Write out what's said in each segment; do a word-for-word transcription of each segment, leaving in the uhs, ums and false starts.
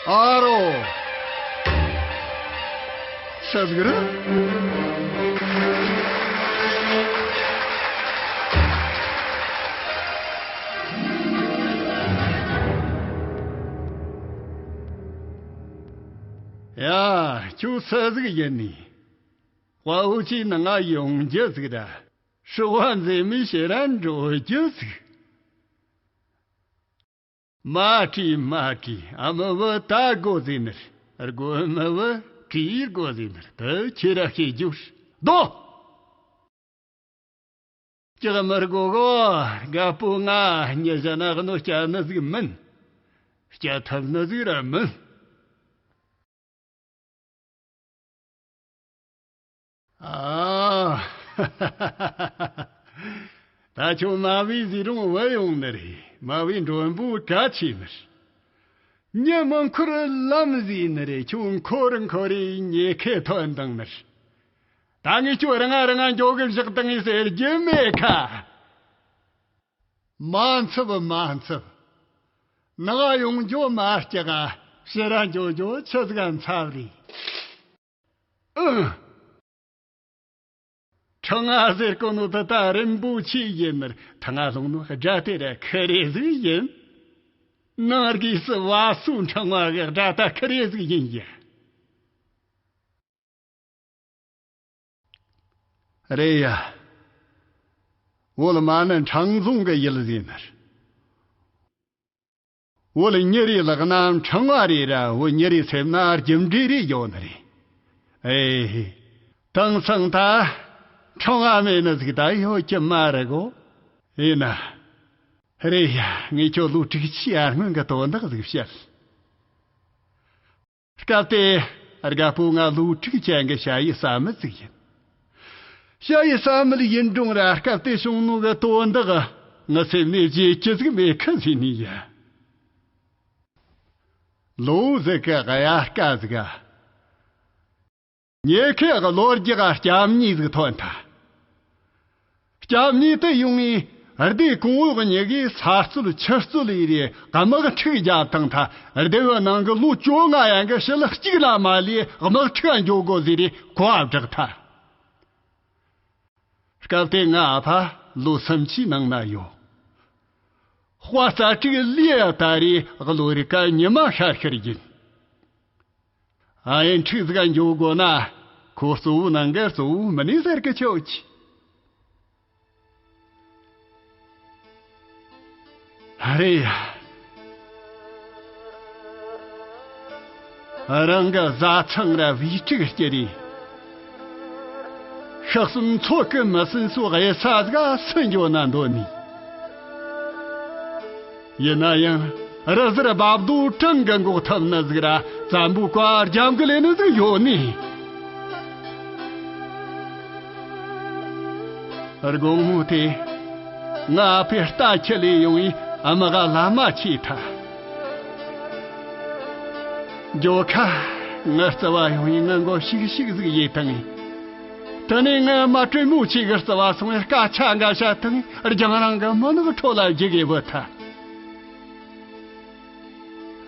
ཨ་རོ། ཆི་ཟིག་རེད། ཡ། ཁྱོད་སུ་ཟིག་ཡིན་ནི། དཔའ་བོ་ཆེ་ནང་ང་ཡོང་རྒྱུ་ཟིག་ར། སྲོག་པ་མཛེས་མའི་ཕྱིར་ར་འགྲོ་རྒྱུ་ཟིག། མ་བྲིས་མ་བྲིས། ཨ་མི་བུ་ད་དགོ་ཟེར་ནི་རེད། དགོ་མི་བུ་བྲིས་དགོ་ཟེར་ནི་རེད། དེ་ཁྱེད་ར་ཤེས་རྒྱུ་རེད་དོ། སྐྲག་མི་དགོ་གོ། རྒད་པོ་ང་མྱི་གཞན་ན་གནོད་སྐྱེལ་ནི་ཟིག་མིན། སྐྱེལ་ཐུབ་ནི་ཟིག་ར་མིན། ཨ། ད་ཁྱོད་མ་བུའི་ཟས་རུང་བུད་ཡོང་ནི་རེད། མ་བུའི་མགྲོན་པོ་གལ་ཆེ་ནི་རེད། མྱི་མི་འཁོར་ལམ་ཟོས་ནི་རེད། ཁྱོད་འཁོར་འཁོར་རེ་ཉེས་ཁ་ཐོན་བཏང་ནི་རེད། ད་ངས་ཁྱོད་རང་ང་རང་ང་འགྱོ་གི་བཞག་བཏང་ངས་ཟེར་རྒྱུ་མེད་ཁ། མ་འཚུབ་མ་འཚུབ། ནང་ཡོང་རྒྱུ་མ་སྐྲག། ཕྱིར་ར་འགྱོ་རྒྱུ་ཆི་ཟིག་འཚབ་རེད། ཨུ། ཕྲེང་བ་ཟེར་གོ་ནོ་དེ་ད་རིན་པོ་ཆེ་ཡིན་ནི་རེད། ཐང་ང་ལྷུང་ནོ་དགྲ་དེ་ར་ཁེར་རེ་ཟིག་ཡིན། ནང་སྒོས་སུ་བ་སོའི་ཕྲེང་བ་གི་དགྲ་ད་ཁེར་རེ་ཟིག་ཡིན་ཡ། རེད་ཡ། བོད་མ་ནི་ཕྲེང་རྫོང་གི་ཡུལ་ཟེར་ནི་རེད། བོད་མྱི་རེ་ལག་ན་ཕྲེང་བ་རེ་ར། བོད་མྱི་རེ་སེམས་ན་རྒྱུ་འབྲས་རེ་ཡོད་ནི་རེད། ཨེ། དེང་སང་ད་ཕྲེང་བ་མེད་ནི་ཟིག་ད་ཡོད་ཀྱི་མ་རེད་གོ། ཡིན་ན། རེད་ཡ། ངས་ཁྱོད་ལོ་དྲུག་ཅུའི་ཡར་སྔོན་གི་དོན་དག་ཟིག་བཤད། སྐབས་དེ་རྒད་པོ་ང་ལོ་དྲུག་ཅན་གི་ཞ་ཡི་ས་མི་ཟིག་ཡིན། ཞ་ཡི་ས་མི་ཡིན་རུང་ར་སྐབས་དེ་བྱུང་ནོ་གི་དོན་དག་ངི་སེམས་ནས་བརྗེད་རྒྱུ་ཟིག་མེད་ཁི་ཟེར་ནི་ཡ། ལོ་ཟིག་གི་དབྱར་ཁ་ཟིག་ག། ཉེ་ཁའི་གློ་རྒྱག་སྐྱ་མྱི་ཟིག་ཐོན་ཐལ། སྐྱ་མྱི་དེ་ཡོང་ངས་སྡེ་གོང་འོག་གཉིས་ཀས་ས་རྩོད་ཆུ་རྩོད་ཡེ་རེ་དམག་འཁྲུག་བརྒྱབ་བཏང་ཐལ། སྡེ་བའི་ནང་གི་ལོ་བཅོ་ལྔ་ཡན་གི་ཞི་ལུ་གཅིག་ལ་མ་ལུས་དམག་འཁྲུག་འགྱོ་དགོ་ཟེར་རེ་གོ་བ་བསྒྲགས་ཐལ། སྐབས་དེ་ང་ཨ་ཕ་ལོ་སུམ་ཅུའི་ནང་ན་ཡོད། དཔའ་རྩལ་དྲུག་ལས་ད་རེས་གློ་རིག་ག་ཉི་མ་ཤར་ཤར་ཡིན། ཨ་ཡན་འཁྲུག་ཟིག་འགྱོ་དགོ་ན་ཁོ་གཙོ་བོའི་ནང་གི་གཙོ་བོ་མིན་ནི་ཟེར་གི་ཆོག་གི། རེད་ཡ། རང་གི་བཟའ་ཚང་ར་བུ་ཕྲུག་སྐྱེ་རེ། ཤག་གསུམ་ཚོ་གི་མི་སེམས་སོ་གཡུལ་ས་ཟིག་སུ་འགྱོ་ན་འདོད་ནི། ཡིན་ན་ཡང་རི་ཟུར་རྦབ་རྡོ་གྲང་གི་འགོག་ཐུབ་ནི་ཟིག་ར་བཙན་པོའི་བཀའ་རྒྱབ་གི་ལེན་ནི་ཟིག་ཡོད་ནི། དགོང་མོ་དེ་ང་ཨ་ཕས་རྟ་ཁྱེར་ལས་ཡོང་ངས་དམག་ག་ལམ་མ་ཆས་ཐལ། འགྱོ་ཁ་ངའི་རྩ་བ་ཡོང་ངས་ངའི་མགོ་ཤིག་ཤིག་ཟིག་ཡས་བཏང་ངས། དེ་ནས་ངའི་རྨ་དྲོན་མོ་ཆེ་གི་རྩ་བ་སོང་ངས་སྐད་ཆ་འགའ་བཤད་བཏང་ངས་རྒྱང་རིང་གི་མི་ནག་ཁྲོད་ལ་རྒྱུག་གེ་བུད་ཐལ།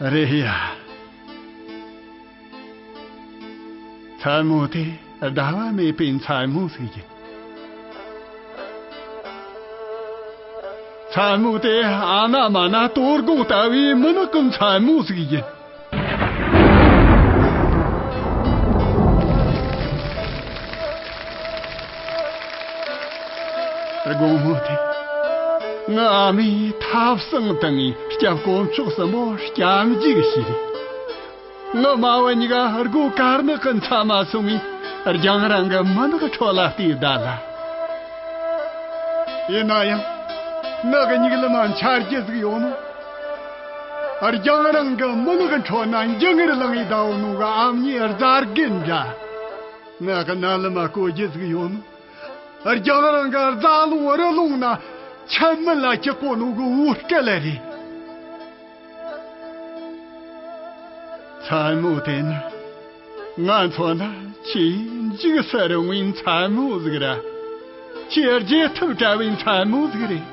རེད་ཡ། མཚན་མོ་དེ་ཟླ་བ་མེད་པའི་མཚན་མོ་ཟིག་ཡིན། མཚན་མོ་དེ་ཨ་ན་མ་ན་དོ་དགོང་ལྟ་བུའི་མི་ནག་གི་མཚན་མོ་ཟིག་ཡིན། དགོང་མོ་དེ་ང་ཨ་མས་ཐབ་ཚང་བཏང་ངས་སྐྱབས་དཀོན་མཆོག་གསུམ་པོ་སྐྱབས་འཇུག་བྱས། ངའི་མ་བུ་གཉིས་ཀ་སྒོ་དཀར་ནག་གི་མཚམས་མ་སོང་ངས་རྒྱང་རིང་གི་མི་ནག་ཁྲོད་ལ་བལྟས་བསྡད་ལ། ཡིན་ན་ཡང་ངའི་མིག་ལམ་མ་འཆར་རྒྱུ་ཟིག་ཡོད་ནོ། རྒྱང་རིང་གི་མི་ནག་ཁྲོད་ན་འགྱིང་ངེར་ལངས་ངས་བསྡད་ཡོད་ནོ་གི་ཨ་མྱེས་རྫ་རྒན་འདྲ། ངའི་རྣ་ལམ་མ་གོ་རྒྱུ་ཟིག་ཡོད་ནོ། རྒྱང་རིང་གི་རྫ་ཀླུང་རི་ཀླུང་ན་ཆུ་མིག་ལ་སྐྱིལ་གོ་ནོ་གི་བོད་སྐད་རེད། མཚན་མོ་དེ་ནི་ང་མཚོན་ན་ཆེས་འཇིགས་སུ་རུང་བའི་མཚན་མོ་ཟིག་ར། ཆེས་བརྗེད་ཐབས་བྲལ་བའི་མཚན་མོ་ཟིག་རེད།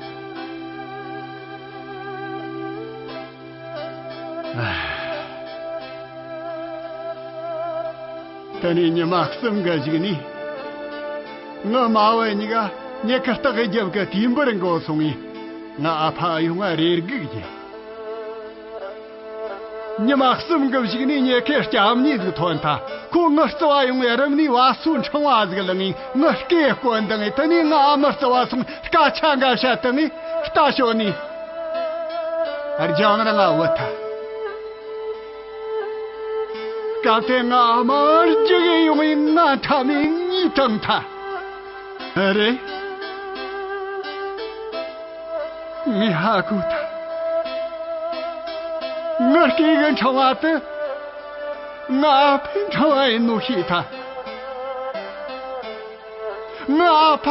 ཨ། དེ་ནས་ཉི་མ་གསུམ་གི་གཞུག་ནས། ངའི་མ་བུ་གཉིས་ཀ་མྱུ་གུ་སྟག་གི་རྒྱབ་ཀྱི་དུས་འབུར་འགོ་སོང་ངས། ངའི་ཨ་ཕ་ཡོང་ང་རེ་སྒུག་ཡིན། ཉི་མ་གསུམ་གི་གཞུག་ནས་མྱུ་གུ་སྐྱ་མྱི་ཟིག་ཐོན་ཐལ། ཁོ་ངའི་རྩིབ་བ་ཡོང་ངས་རུམ་ནས་བ་སོའི་ཕྲེང་བ་ཟིག་བླངས་ངས་ངའི་སྐེ་བསྐོར་འདང་ངས། དེ་ནས་ངའི་ཨ་མའི་རྩིབ་བ་སོང་། སྐད་ཆ་འགའ་བཤད་བཏང་ངས་རྟ་ཞོན་ནས་རྒྱང་རིང་ང་བུད་ཐལ། སྐབས་དེ་ངའི་ཨ་མ་རྒྱུག་གི་ཡོང་ངས་ང་མཐའ་མའི་ངུས་དྲངས་ཐལ། ཨ་རེ། ངས་ཧ་གོ་ཐལ། ངའི་སྐེ་གི་ཕྲེང་བ་དེ་ངའི་ཨ་ཕའི་ཕྲེང་བ་ཡིན་ནོ་ཤེས་ཐལ། ངའི་ཨ་ཕ་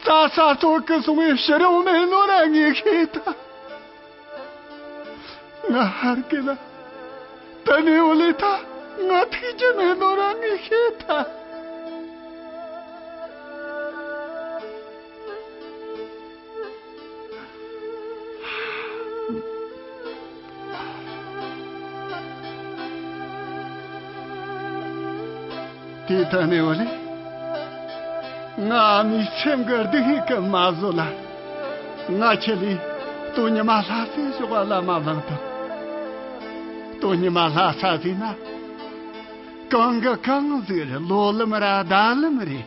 རྩྭ་ས་གཏོར་གི་སོང་ངས་ཕྱིར་ཡོང་མེད་ནོ་ར་ངས་ཤེས་ཐལ། ང་ཧར་གི་ལ། དེ་ནས་འོ་ལེ་ད་ང་ཐུག་རྒྱུ་མེད་ནོ་ར་ངས་ཤེས་ཐལ། དེ་ད་ནས་འོ་ལེ། ང་ཨ་མའི་སེམས་གི་སྡུག་བསྔལ་གི་མ་བཟོད་ལ། ང་ཁྲིད་ལས་སྟོད་ཉི་མ་ལྷ་སའི་ཕྱོགས་ལ་མ་ལངས་དང་། སྟོད་ཉི་མ་ལྷ་ས་ཟེར་ན། གང་གི་གང་ཟིག་རེད། ལོ་ལམ་ར་ཟླ་ལམ་རེད།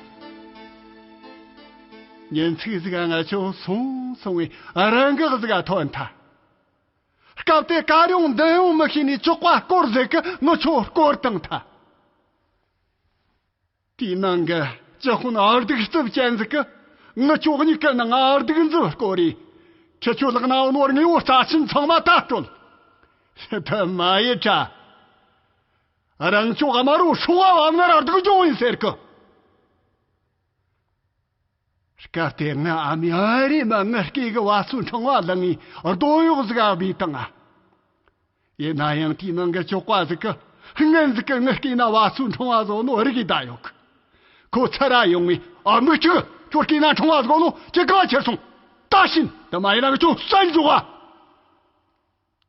ཉིན་ཅིག་ཟིག་ང་ཆོ་སོང་སོང་བའི་རི་འགག་ཟིག་ཐོན་ཐལ། སྐབས་དེ་གར་ཡོང་མདུན་ཡོང་མི་ཤེས་ནས་ཇག་པ་སྐོར་ཟིག་གིས་ངེད་ཆོ་སྐོར་བཏང་ཐལ། དེའི་ནང་གི་ཅི་ཧུན་ཨ་སྡུག་རྩུབ་ཅན་ཟིག་གིས་ངེད་ཆོ་གཉིས་ཀྱི་ནང་ང་སྡུག་འཛིན་སྐོར་རེ། ཁྱེད་ཆོའི་ལག་ན་ཡོད་ནོ་དངོས་པོ་རྩ་ཆེན་ཚང་མ་ད་སྤྲོད། དེ་མ་ཡིན་དྲ། རང་ཅག་དམར་པོ་ཧྲོ་བ་བ་ང་ར་སྡུག་སྦྱོང་ཡིན་ཟེར་གི། སྐབས་དེ་ངའི་ཨ་མས་ཨ་རེ་མ་ངའི་སྐེ་གི་བ་སོའི་ཕྲེང་བ་བླངས་ངས་རྡོ་གཡོག་ཟིག་ག་སྦས་བཏང་ང་། ཡིན་ན་ཡང་དེའི་ནང་གི་ཇག་པ་ཟིག་གིས་སྔོན་ཟིག་གི་ངའི་སྐེ་ན་བ་སོའི་ཕྲེང་བ་བཟོ་ནོ་རིག་བསྡད་ཡོད་གི། ཁོ་ཚུར་ར་ཡོང་ངས། ཨ་མི་ཅིག་ཁྱོའི་སྐེ་ན་ཕྲེང་བ་བཟོ་ནོ་ཁྱེད་གང་ཁྱེར་སོང་། ད་ཕྱིན། དེ་མ་ཡིན་ན་ངེད་ཆོ་བསད་འཇོག་ག།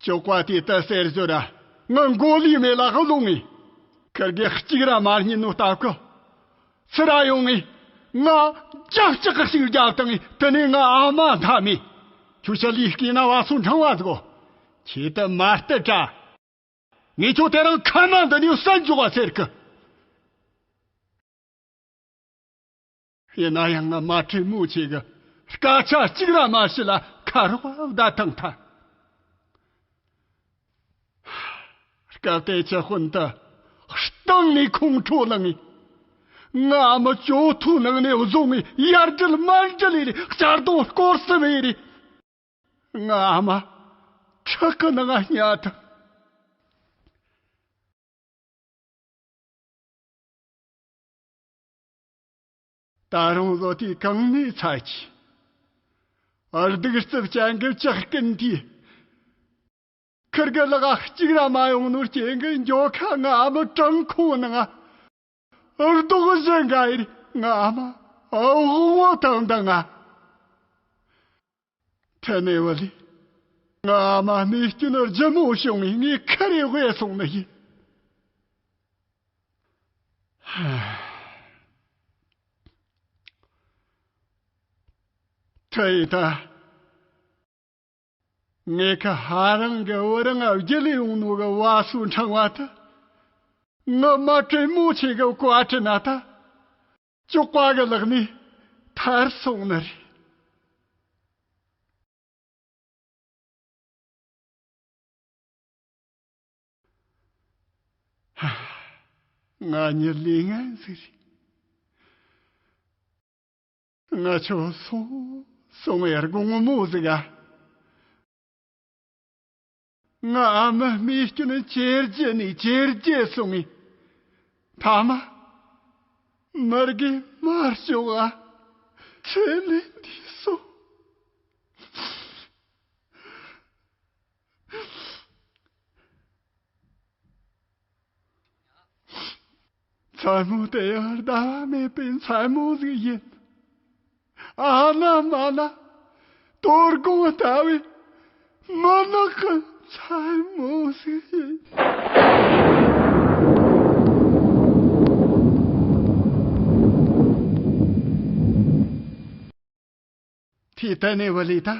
ཇག་པ་དེས་དེ་ཟེར་ཞོར་ར་ངའི་མགོ་ལུས་མེ་ལ་བླུགས་ངས། ཁིར་གེ་གཅིག་ར་མ་རྙེད་ནོ་སྟབས་གི། ཚུར་ར་ཡོང་ངས། ང་རྒྱབ་ལྕག་གིས་ཤུགས་རྒྱབ་བཏང་ངས། དེ་ནས་ངའི་ཨ་མ་མཐའ་མས། ཁྱོད་ཆི་ལས་སྐེ་ན་བ་སོའི་ཕྲེང་བ་ཟིག་གོ། ཁྱེད་དེ་མ་བལྟས་དྲ། ངས་ཁྱོད་དེ་རིང་ཁ་མ་འདི་ནས་བསད་འཇོག་ག་ཟེར་གི། ཡིན་ན་ཡང་ང་མ་དྲིན་མོ་ཆེ་གི་སྐད་ཆ་གཅིག་ར་མ་བཤད་ལ་ཁ་རོག་བརྡ་བཏང་ཐལ། སྐབས་དེ་ཅི་ཧུན་དེ་སྟེང་ནས་ཁོང་ཁྲོ་ལངས་ངས། ངའི་ཨ་མ་ཇོ་ཐོའི་ནང་ནས་བཟུང་ངས་ཡར་འདྲིལ་མར་འདྲིལ་ཡེ་རེ། གཅར་རྡུང་སྐོར་གསུམ་ཡེ་རེ། ངའི་ཨ་མ་ཁྲག་གི་ནང་ང་བསྙལ་ཐལ། ད་རུང་བཟོ་དུས་གང་ནས་ཚར་གྱི། ཨ་སྡུག་རྩུབ་ཅན་གྱི་ཇག་རྐུན་དེས། ཁིར་གི་ལག་ག་གཅིག་ར་མ་ཡོང་ནོ་རྐྱེན་གྱིས་མགྱོགས་ཁ་ངའི་ཨ་མའི་བྲང་ཁོག་ནང་ང་རྡོག་བཞི་འགའ་ཡེ་རེ། ངའི་ཨ་མ་དབང་བོ་བཏང་བཏང་ང་། དེ་ནས་བུ་ལི། ངའི་ཨ་མ་རྨས་སྐྱོན་ལྗིད་མོ་བྱུང་ངས་ངས་ཁ་རེ་བགད་སོང་ནི་ཡིན། དེ་ཡིན་ད། ངས་ཁ་ཧ་རང་གི་བུ་རང་ང་བརྒྱུད་ལས་ཡོང་ནོ་གི་བ་སོའི་ཕྲེང་བ་དེ། ངའི་མ་དྲིན་མོ་ཆེ་གི་བཀའ་དྲིན་ན་ད། ཇག་པ་གི་ལག་ནས་ཐར་སོང་ནི་རེད། ང་གཉིས་ལས་ངན་ཟིག་རེད། ང་ཆོ་སོང་སོང་བའི་དགོང་མོ་ཟིག་ག། ངའི་ཨ་མའི་རྨས་སྐྱོན་ཇེ་ལྗིད་ནས་ཇེ་ལྗིད་སོང་ངས། མཐའ་མ་མི་རྒས་མ་ལྕོགས་ང་ཚེ་ལས་འདས་སོང་། མཚན་མོ་དེ་ཡང་ཟླ་བ་མེད་པའི་མཚན་མོ་ཟིག་ཡིན། ཨ་ན་མ་ན་དོ་དགོང་ལྟ་བུའི་མུན་ནག་གི་མཚན་མོ་ཟིག་ཡིན། ཕི་ཏི་ནེ་ཝི་ལི་ད།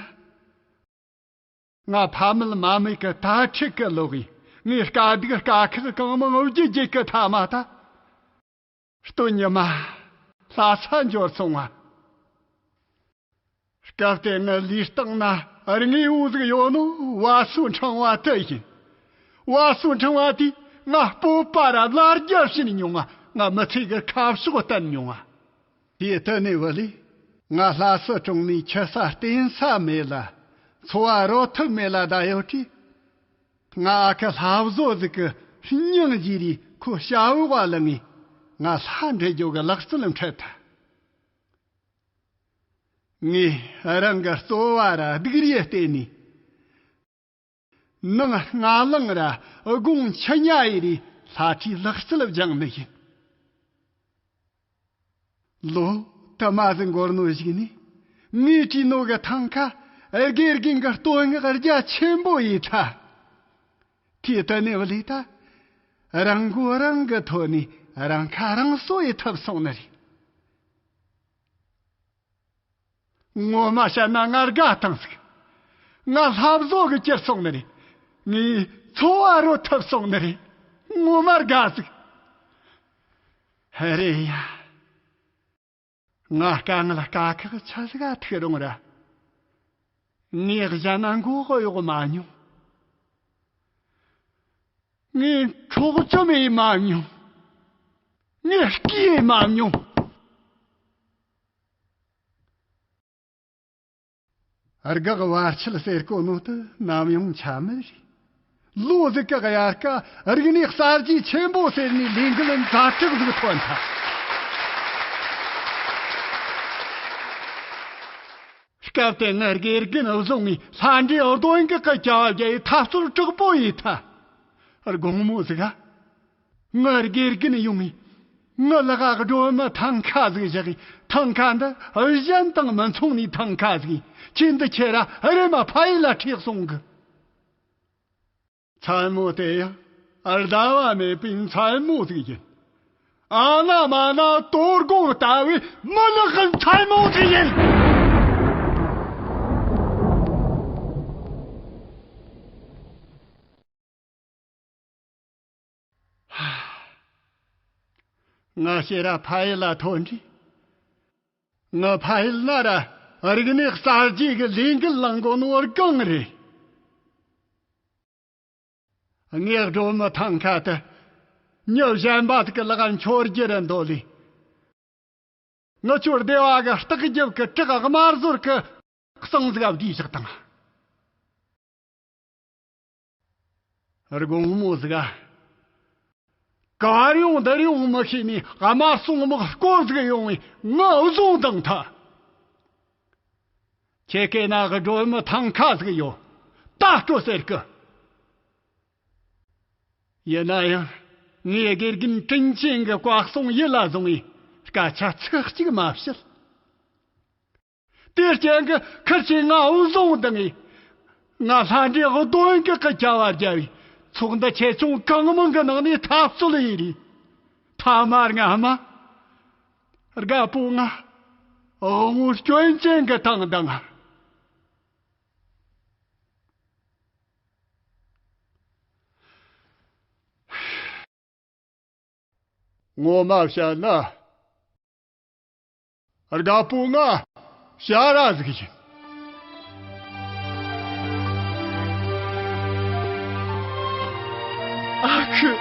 ང་ཕ་མེས་མ་མེས་གི་དྭ་ཕྲུག་གི་ལོག་ཡིན། ངའི་དཀའ་སྡུག་དཀའ་ཁག་གང་མང་བརྗེད་རྒྱུ་གི་ཐ་མ་ད། སྟོན་ཉི་མ་ལྷ་ས་འབྱོར་སོང་བ། སྐབས་དེ་ངའི་ལུས་སྟེང་ན་རྔུལ་བོ་ཟིག་ཡོད་ནོ་བ་སོའི་ཕྲེང་བ་དེ་ཡིན། བ་སོའི་ཕྲེང་བ་དེས་ང་སྤོབས་པ་ར་ལ་རྒྱ་བྱིན་མྱོང་ང་། ང་མི་ཚེ་གི་ཁ་ཕྱོགས་བསྟན་མྱོང་ང་། དེ་ལྟ་ནས་བུ་ལས་ང་ལྷ་སའི་གྲོང་ནས་ཁྱི་ས་བརྟེན་ས་མེད་ལ། འཚོ་བ་རོལ་ཐབས་མེད་ལ་བསྡད་ཡོད་དུས། ང་ཨ་ཁུ་ལྷ་བཟོ་ཟིག་གི་སྙིང་རྗེ་རེ་ཁོ་ཞབས་འོག་ལ་ལངས་ངས་ང་ལྷ་འདྲེ་རྒྱུ་གི་ལག་རྩལ་འཕྲད་ཐལ། ངས་རང་གི་རྩོལ་བ་ར་སྡུག་རུས་བརྟེན་ནས། ནངས་སྔ་ལངས་ར་དགོང་ཆུ་ཉ་ཡི་རེ་ལྷ་ཁྲིའི་ལག་རྩལ་སྦྱངས་ནི་ཡིན། ལོ་དུ་མ་ཟིག་འགོར་ནོ་ཞིག་ནས་ངས་བྲིས་ནོ་གི་ཐང་ཀ་དགེ་རྒན་གི་བསྟོད་བསྔགས་རྒྱ་ཆེན་པོ་ཡིན་ཐལ། དེ་ལྟ་ནས་བུ་ལས་ད། རང་མགོ་རང་གི་ཐོག་ནས་རང་ཁ་རང་གསོ་ཡི་ཐུབ་སོང་ནི་རེད། ངོ་མ་བཤད་ན་ང་དགའ་ཐང་ཟིག་ང་ལྷ་བཟོ་གི་གྱུར་སོང་ནི་རེད། ངས་འཚོ་བ་རོལ་ཐུབ་སོང་ནི་རེད། ངོ་མ་དགའ་ཟིག་ཧ་རེ་ཡ། ང་དཀའ་ངལ་དཀའ་ཁག་ཆི་ཟིག་ག་ཐུག་རུང་ར། ངས་གཞན་ན་མགོ་གཡོག་མ་མྱོང་། ངས་འཕྲོག་བཅོམ་ཡེ་མ་མྱོང་། ངས་རྐུ་ཡེ་མ་མྱོང་། རྒག་བར་ཆད་ཟེར་གོ་ནོ་དེ་ནམ་ཡང་ཆ་མེད་རེད། ལོ་ཟིག་གི་དབྱར་ཁ་རིག་གནས་གསར་བརྗེ་ཆེན་པོ་ཟེར་ནས་ལས་འགུལ་ཛ་དྲག་ཟིག་ཐོན་ཐལ། སྐབས་དེ་ངའི་དགེ་རྒན་བཟུང་ངས་ལྷ་འདྲེ་གདོན་བགེགས་གི་བྱ་བ་རྒྱག་ཡེ་འཐབ་རྩོད་དྲག་པོ་ཡེ་ཐལ། དགོང་མོ་ཟིག་ག་ངའི་དགེ་རྒན་ཡོང་ངས་ངའི་ལག་ག་སྒྲོལ་མའི་ཐང་ཀ་ཟིག་བཞག་གི། ཐང་ཀ་འདི་གཞན་དང་མི་མཚུངས་ནི་ཐང་ཀ་ཟིག་ཡིན། ཁྱེད་འདི་ཁྱེར་ར་རེམ་མ་ཕ་ཡུལ་ལ་ཁྲིད་སོང་གི། མཚན་མོ་དེ་ཡང་ཟླ་བ་མེད་པའི་མཚན་མོ་ཟིག་ཡིན། ཨ་ན་མ་ན་དོ་དགོང་ལྟ་བུའི་མི་ལག་གི་མཚན་མོ་ཟིག་ཡིན། ང་ཕྱིར་ར་ཕ་ཡུལ་ལ་ཐོན་དུས། ང་ཕ་ཡུལ་ན་ར་རིག་གནས་གསར་བརྗེ་གི་ལས་འགུལ་ལངས་གོ་ནོ་སྒང་རེད། ངས་སྒྲོལ་མའི་ཐང་ཀ་དེ་མྱི་གཞན་པ་ཟིག་གི་ལག་འཆོར་རྒྱུ་རེད་འདོད་ལས། ངི་ཆོའི་སྡེ་བ་གི་ལྟག་རྒྱབ་ཀྱི་བྲག་དམར་ཟོར་གི་གསེང་ཟིག་བསྡུས་བཞག་དང་། དགོང་མོ་ཟིག་ག་ག་རེ་ཡོང་འདི་རེ་ཡོང་མི་ཤེས་ནི་དམར་སྲུང་དམག་སྐོར་ཟིག་ཡོང་བས་ངི་བཟུང་བཏང་ཐལ། ཁྱེད་ཀྱི་ན་གི་སྒྲོལ་མའི་ཐང་ཀ་ཟིག་ཡོད། ད་སྤྲོ་ཟེར་གི། ཡིན་ན་ཡང་ངས་དགེ་རྒན་དྲིན་ཅན་གྱི་བཀའ་གསུང་ཡིད་ལ་བཟུང་བས་སྐད་ཆ་ཚིག་གཅིག་མ་བཤད། དེའི་རྐྱེན་གྱིས་ཁིར་གྱིས་ང་བཟུང་བཏང་ངས། ང་ལྷ་འདྲེ་གདོན་བགེགས་གི་བྱ་བ་བརྒྱབ་བས་ཚོགས་འདུ་ཆེ་ཆུང་གང་མང་གི་ནང་ནས་འཐབ་རྩོད་ཡེ་རེ། ཐ་མ་སྔ་མ། རྒད་པོ་ང་དབང་བོ་སྐྱོན་ཅན་གྱི་ཐང་བཏང་ང་། ངོ་མ་བཤད་ན། རྒད་པོ་ང་ཞ་ར་ཟིག་ཡིན། ཨ་ཁུ།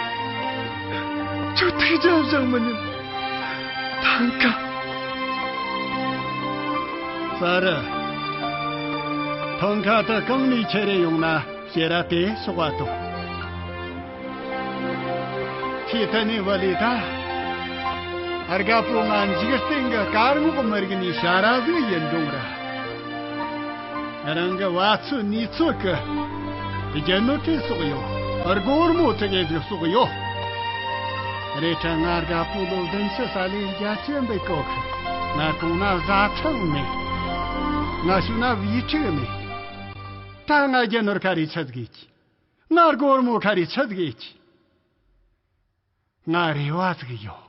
ཁྱོད་ཐུགས་རྒྱལ་བཞེངས་མི་ཉན། ཐང་ཀ་ས་ར། ཐང་ཀ་དེ་གང་ནས་ཁྱེར་རེ་ཡོང་ན་ཕྱིར་ར་དེ་གསོག་པ་དང་། ཁྱེད་ད་ནི་བ་ལི་ད། རྒད་པོ་ང་འཇིག་རྟེན་གྱི་དཀར་ངོགས་མི་རིག་ནི་ཞ་ར་ཟིག་ཡིན་འགྲོ་ར། རང་གི་བ་ཚོད་ནི་ཚོད་གི་རྒྱུ་ནོར་དེ་གསོག་ཡོད། སྒོར་མོ་དེ་གས་ཟིག་གསོག་ཡོད། རེད་དྲ་ང་རྒད་པོ་ལོ་བདུན་ཅུ་ས་ལས་རྒྱ་ཆེན་པོའི་གོ་ཁི། ང་གོང་ན་བཟའ་ཚང་མེད། ང་ཤུ་ན་བི་ཁྲིག་མེད། ད་ང་རྒྱུ་ནོར་ཁ་རི་ཆི་ཟིག་ཡིན་གྱི། ང་སྒོར་མོ་ཁ་རི་ཆི་ཟིག་ཡིན་གྱི། ང་རེ་བ་ཟིག་ཡོད།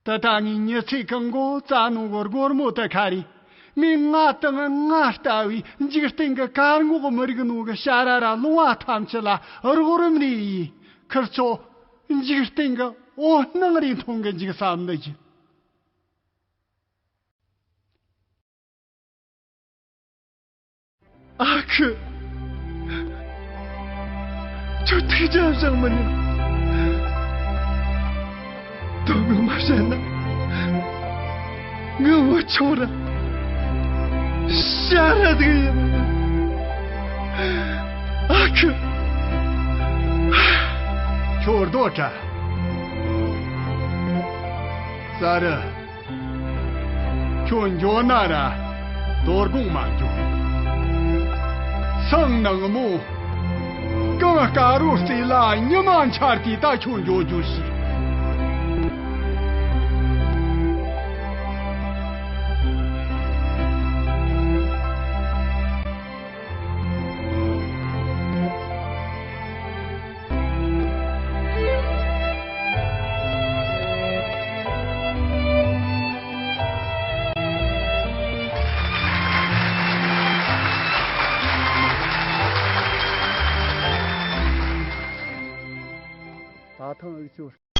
ད་ལྟ་ངས་མྱི་ཚེ་གང་གོ་བཙལ་ནོ་གི་སྒོར་མོ་དེ་ཁ་རི། མོས་ང་དང་ང་ལྟ་བུའི་འཇིག་རྟེན་གྱི་གར་འགོག་མི་རིགས་ནང་གི་ཞ་ར་ར་ལུང་བ་ཐམས་ཅད་ལ་རོགས་རམ་རེ་ཡིས། ཁིར་ཆོ་འཇིག་རྟེན་གྱི་འོད་སྣང་རེ་མཐོང་གི་འཇུག་བསམ་ནི་ཡིན། ཨ་ཁུ། ཁྱོད་ཐུགས་རྒྱལ་བཞེངས་མི་ཉན། དོན་ངོ་མ་བཤད་ན། ངའི་བུ་ཆུང་ར་ཞ་ར་ཟིག་ཡིན། ཨ་ཁུ། ཁྱོད་རྡོ་བྲ། ཙ་རི། ཁྱོད་འགྱོ་ན་ར་དོ་དགོང་མ་འགྱོ། སང་ནངས་མོ་གངས་དཀར་རོ་རྩེ་ལ་ཉི་མ་འཆར་དུས་ད་ཁྱོད་འགྱོ་རྒྱུ་ཞིག། ད་ཐེངས་འུ་ཚོས།